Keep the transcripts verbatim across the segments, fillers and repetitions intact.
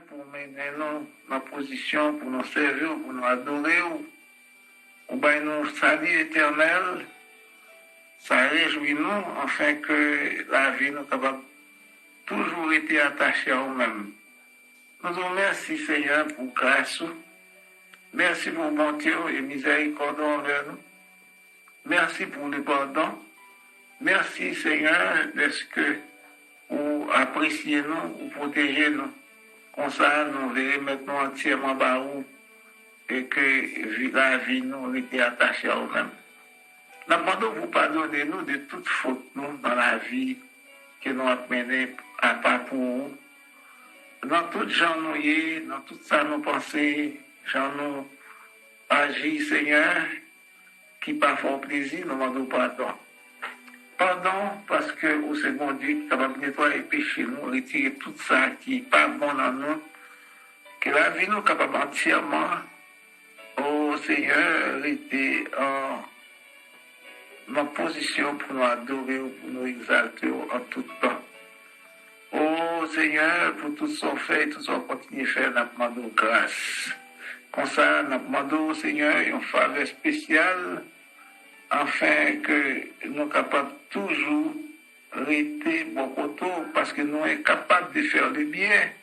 Pou mennen nou nan pozisyon pou nou sèvi w, pou nou adore w. Ou bay nou sali etènèl. Sa rejwi nou, anfen ke lavi nou kapab toujou rete atache a ou menm. Nou di w mèsi, Senyè, pou gras ou. Mèsi pou bonte w e mizèrikòd ou anvè nou. Mèsi pou le padon. Mèsi, Senyè, dèske ou apresye nou, ou pwoteje nou. Konsa, nou vle remèt nou antyèman ba ou e ke vi, lavi nou rete atache a ou menm. N ap mande w pou padone nou de tout fot nou nan lavi ke nou ap mennen apa pou ou. Nan tout jan nou ye, nan tout sa nou panse, jan nou aji, Senyè, ki pa fè w plezi, nou mande w padon. Padon, paske ou se Bondye ki kapab netwaye peche nou, retire tout sa ki pa bon nan nou, ke lavi nou kapab antyèman, o Senyè, rete an, nan pozisyon pou nou adore w, pou nou egzalte w an tout tan. O Senyè, pou tout sa w fè e tout sa w kontinye fè, n ap mande w gras. Konsa, n ap mande w, Senyè, yon favè espesyal, anfen ke nou kapab toujou rete bò kote w, paske nou enkapab de fè le byen.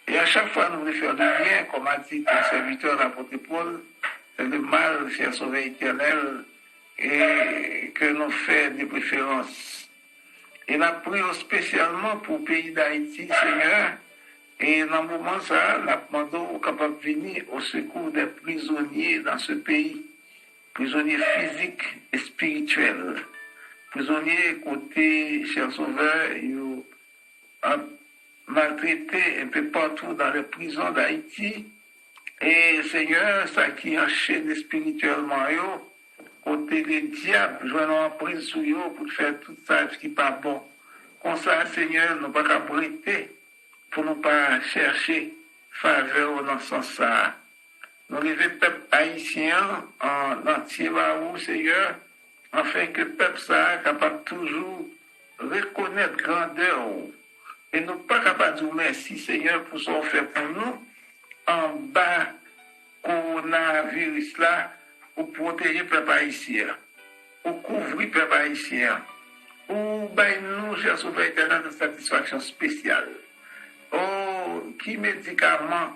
E a chak fwa nou vle fè le byen, comme a dit ton serviteur, l'apôtre Paul, c'est le mal, cher Sauveur éternel, et que nous fait de préférence. E n ap priye w espesyalman pou peyi Dayiti, Senyè. E nan moman sa a, n ap mande w kapab vini au secours des prisonniers dans ce pays. Prisonniers physiques et spirituels. Prisonniers kote, cher Sauveur, yo ap maltrete un peu partout dans les prisons d'Haïti. E Senyè, sa ki anchene espirityèlman yo, kote le dyab jwenn yon anpriz sou yo pou l fè tout sa ki pa bon. Konsa, Senyè, nou pa kab rete pou nou pa chèche favè w nan sans sa a. Nou leve pèp ayisyen an an antye ba ou, Senyè, anfen ke pèp sa a kapab toujou rekonèt grandè w. E nou pa ka pa di w mèsi, Senyè, pou sa w fè pou nou anba kowonaviris la. Ou pwoteje pèp ayisyen an. Ou kouvri pèp ayisyen an. Ou bay nou, chè Sovè Etènèl, yon satisfaksyon espesyal. O, ki medikaman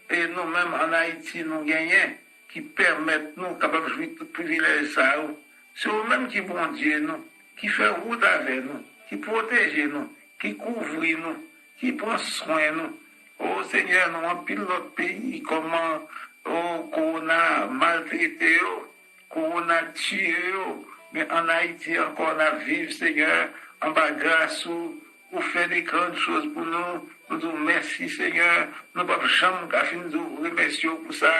e nou menm ann Ayiti nou genyen ki pèmèt nou kapab jwi tout privilèj sa yo? Se ou menm ki Bondye nou, ki fè wout avè nou, ki pwoteje nou, ki kouvri nou, ki pran swen nou. O Senyè, nan anpil lòt peyi, kòman, o, kowona maltrete yo, kowona tiye yo, men ann Ayiti ankò n ap viv, Senyè, anba gras ou, ou fè de grann choz pou nou. Nou di w mèsi, Senyè. Nou p ap janm ka fin di w remèsye w pou sa.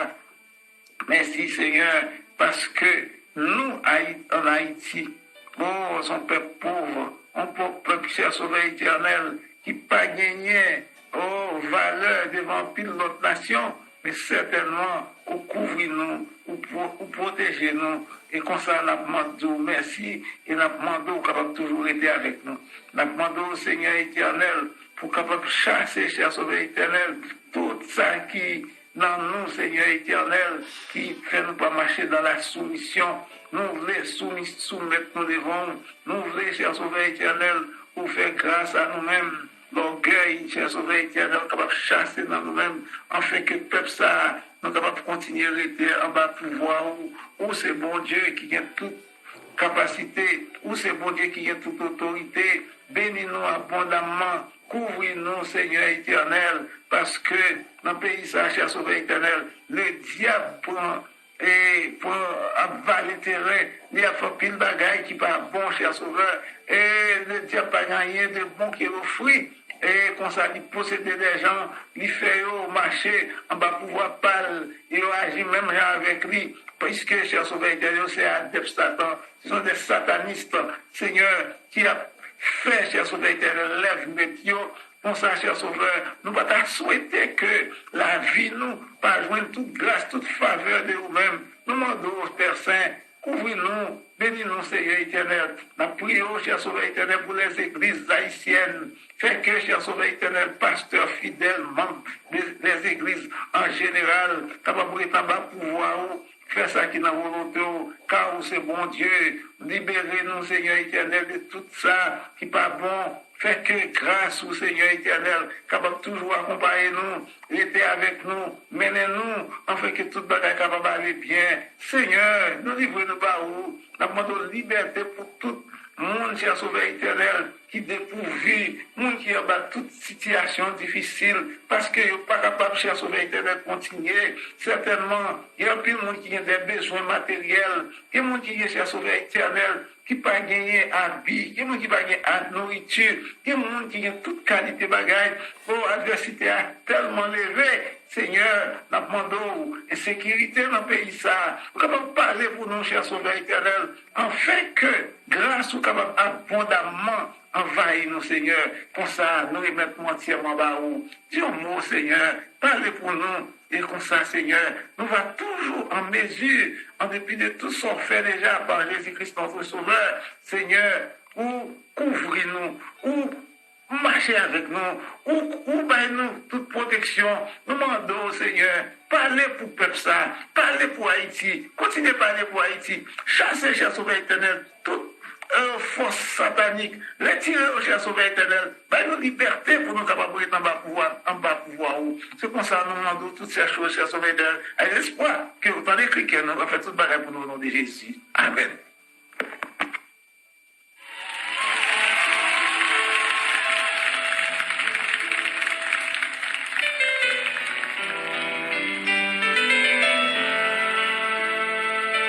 Mèsi, Senyè, paske nou, Ayi-, ann Ayiti, o, se yon pèp pòv, yon pòv pèp, chè Sovè Etènèl, ki pa genyen, o, valè devan anpil lòt nasyon, men sètènman, ou kouvri nou, ou pwo-, ou pwoteje nou, e konsa n ap mande w mèsi, e n ap mande w kapab toujou rete avèk nou. N ap mande w, Senyè Etènèl, pou w kapab chase, chè Sovè Etènèl, tout sa ki nan nou, Senyè Etènèl, ki fè nou pa mache dans la soumission. Nou vle soumi-, soumèt nou devan w. Nou vle, chè Sovè Etènèl, ou fè gras a nou menm. Lògèy, chè Sovè Etènèl, kapab chase nan nou menm, anfen ke pèp sa a, nou kapab kontinye rete anba pouvwa ou. Ou se Bondye ki gen tout kapasite. Ou se Bondye ki gen tout otorite. Beni nou abondamman. Kouvri nou, Senyè Etènèl, paske nan peyi sa, chè Sovè Etènèl, le dyab pran, e pran, ap vale teren, li ap fè anpil bagay ki pa bon, chè Sovè. E le dyab pa gen anyen de bon ke l ofri. E konsa, li posede de jan, li fè yo mache anba pouvwa pa l, e yo aji menm jan avèk li. Piske, chè Sovè Etènèl, yo se adèp Satan, se sont des satanistes, Senyè, ki ap fè, chè Sovè Etènèl, lèv mèt yo. Konsa, chè Sovè, nou pa ta swete ke lavi nou pa jwenn tout gras, tout favè de ou menm. Nou mande w, Pè Sen, kouvri nou, beni nou, Senyè Etènèl. N ap priye w, chè Sovè Etènèl, pou lèzegliz ayisyèn. Fè ke, chè Sovè Etènèl, pastè fidèl, manm, lè, lè jeneral, kapab ret anba pouvwa ou, fè sa ki nan volonte ou, kar ou se Bondye. Libere nou, Senyè Etènèl, de tout sa ki pa bon. Fè ke gras ou, Senyè Etènèl, kapab toujou akonpaye nou, rete avèk nou, mennen nou, anfen ke tout bagay kapab ale byen. Senyè, nou livre nou ba ou. N ap mande w libète pou tout moun, Chè Sovè Etènèl, ki depouvi, moun ki anba tout sitiyasyon difisil, paske yo pa kapab, Chè Sovè Etènèl, kontinye. Sètènman, gen anpil moun ki gen de bezwen materyèl, gen moun ki gen, Chè Sovè Etènèl, ki pa genyen abi, gen moun ki pa gen a-, nouriti, gen moun ki gen tout kalite bagay. O, advèsite a tèlman leve, Senyè, n ap mande w, ensekirite nan peyi sa a, ou kapab pale pou nou, Chè Sovè Etènèl, anfen ke gras ou kapab abondamman anvayi nou, Senyè. Konsa, nou remèt nou antyèman ba ou. Di yon mo, Senyè, pale pou nou. E konsa, Senyè, nou va toujou an mezi, an depi de tout sa w fè deja pa Jezi Kris, notre Sauveur, Senyè, ou kouvri nou, ou mache avèk nou, ou, ou bay nou tout pwoteksyon. Nou mande w, Senyè, pale pou pèp sa, pale pou Ayiti, kontinye pale pou Ayiti, chase, Chè Sovè Etènèl, tout, euh, fòs satanik, retire yo, Chè Sovè Etènèl, bay nou libète pou nou kapab ret anba pouvwa, anba pouvwa ou. Se konsa nou mande w tout sèchòs, Chè Sovè Etènèl, ak lespwa ke w tande kri kè nou, w ap fè tout bagay pou nou, o non de Jezi. Amèn.